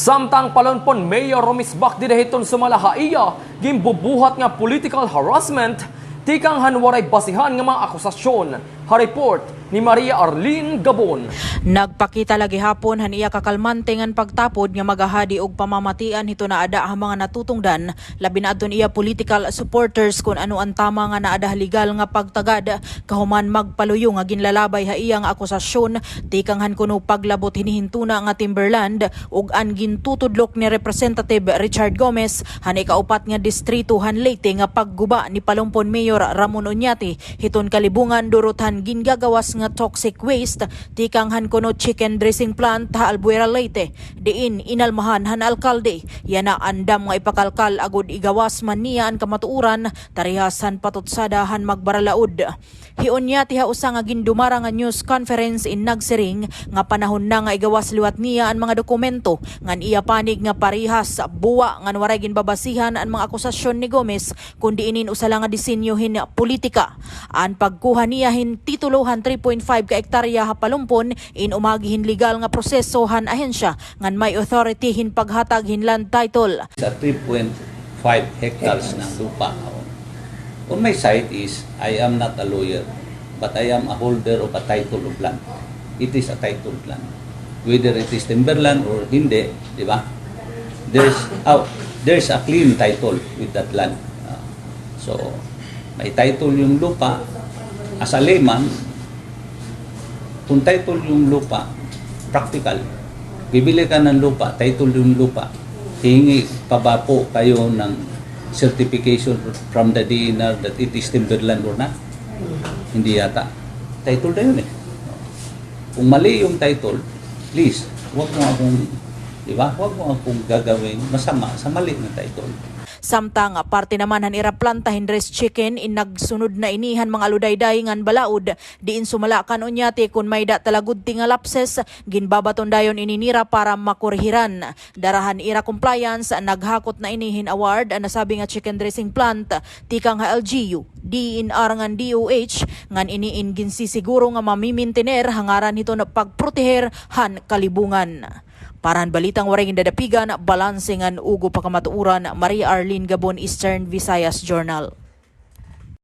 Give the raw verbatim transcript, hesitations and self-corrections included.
Samtang Palonpon Mayor rumisbak dida hiton sumala ha iya ginbubuhat nga political harassment tikang han waray basihan nga mga akusasyon. Ha report ni Maria Arlene Gabon. Nagpakita la gihapon han iya kakalmante ngan pagtapod nga maghahadi og pamamatian hiton naada ha mga natutungdan, labi na adton iya political supporters, kon ano an tama nga naada ha legal nga pagtagad kahuman magpaluyo nga ginlalabay ha iya nga akusasyon tikang han kuno paglabot hini hin tuna nga timberland ug an gintutudlok ni Representative Richard Gomez han ikaupat nga distrito han Leyte nga pagguba ni Palonpon Mayor Ramon Oñate hiton kalibungan durot han gingagawas nga toxic waste tikang han kuno chicken dressing plant ha Albuera, Leyte, diin inalmahan han alkalde. Yana andam nga ipakalkal agod igawas man niya an kamatuoran, tarihas han patutsada han magbaralaod. Hi Oñate ha usa nga gindumara nga news conference in nagsiring nga panahon na nga igawas liwat niya an mga dokumento ngan iya panig nga parehas buwa ngan waray ginbabasihan an mga akusasyon ni Gomez, kundi inin usa la nga disenyo hin politika. An pagkuha niya hin titulo han three point five ka ektarya ha Palonpon in umagi hin legal nga proseso han ahensya ngan may authority hin paghatag hin land title. Sa three point five hectares na lupa. On my side is, I am not a lawyer, but I am a holder of a title of land. It is a titled land. Whether it is timberland or hindi, di ba? There's, oh, there's a clean title with that land. Ah, so, may title yung lupa. As a layman, kung title yung lupa, practical. Bibili ka ng lupa, title yung lupa. Hihingi pa ba po kayo ng certification from the D N R that it is timberland or not? Hindi yata. Title na yun eh. Kung mali yung title, please, wag mo akong, di ba? Wag mo akong gagawing masama sa mali na title. Samtang parte naman han ira planta hin dress chicken in nagsunod na ini han mga aludayday ngan balaod, diin sumala kan Oñate kon may-ada ta la gudti nga lapses, ginbabaton dayon ini nira para makorhiran. Dara han ira compliance, naghakot na ini hin award an nasabi nga chicken dressing plant tikang ha L G U, D N R ngan D O H, ngan ini in ginsisiguro nga mamimintener ha ngaran hiton pagproteher han kalibungan. Para han balitang waray gindadapigan, balanse ngan ugop ha kamatuoran, Maria Arlene Gabon, Eastern Visayas Journal.